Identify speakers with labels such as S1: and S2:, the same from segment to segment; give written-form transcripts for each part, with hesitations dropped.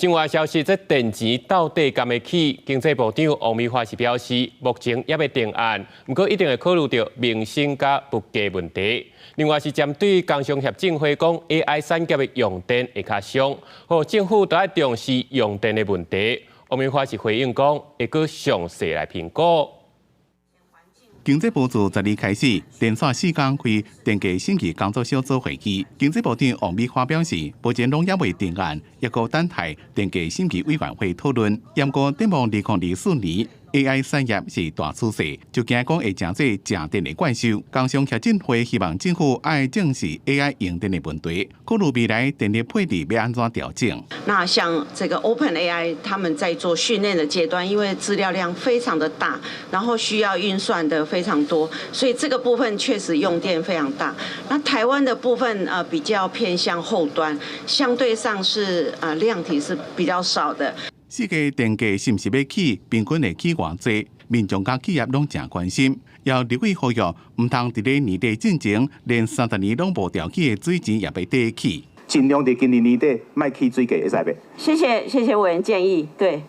S1: 新外消息，這電錢到底敢會起？經濟部長王美花是表示，目前猶未定案，毋過一定會考慮著民生佮物價問題。另外是針對工商協進會講 AI 產業的用電會較傷，予政府都愛重視用電的問題。王美花是回應講，會閣詳細來評估。
S2: 經濟部自十二開始，連續四工開電價審議工作小組會議。經濟部長王美花表示，目前攏猶未定案，猶閣等待電價審議委員會討論。毋過展望2024年 AI 產業是大趨勢，就驚講會成做食電的怪獸。工商協進會希望政府愛正視 AI 用電的問題，考慮未來電力配置欲按怎調整。
S3: 那像這個 Open AI，他們在做訓練的階段，因為資料量非常的大，然後需要運算的非常多，所以這個部分確實用電非常大。那台灣的部分比較偏向後端，相對上是量體是比較少的。
S2: 四月電價是毋是欲起？平均會起偌濟？民眾佮企業攏誠關心。有立委呼籲，毋通佇咧年底進前，連30年攏無調起的水錢也欲綴起。
S4: 盡量佇今年年底莫起水價，會使袂？
S5: 謝謝謝謝委員建議，對，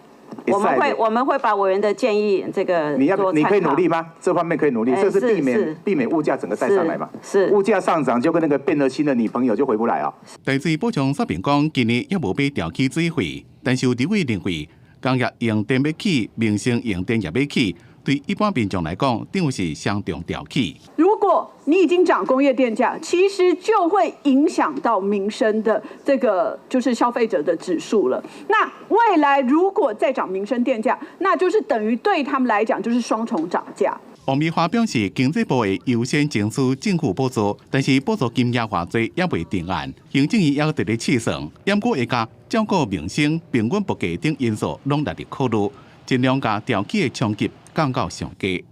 S5: 我們會把委員的建議這個
S4: 你要你可以努力嗎？這方面可以努力，這是避免物價整個再上來嘛？
S5: 是，
S4: 物價上漲就跟那個變了心的女朋友就回不來啊。
S2: 台水部長說明講，今年猶無欲調起水費，但是有立委認為，工業用電欲起，民生用電也欲起，對一般民眾來講，等於是雙重調起。
S6: 如果你已經漲工業電價，其實就會影響到民生的這個就是消費者的指數了。那未來如果再漲民生電價，那就是等於對他們來講就是雙重漲價。
S2: 王美花表示，經濟部會優先爭取政府補助，但是補助金額偌濟猶未定案，行政院猶佇咧試算，毋過會共照顧民生、平穩物價等因素攏納入考慮，盡量共調起的衝擊降到上低。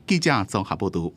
S2: 記者綜合報導。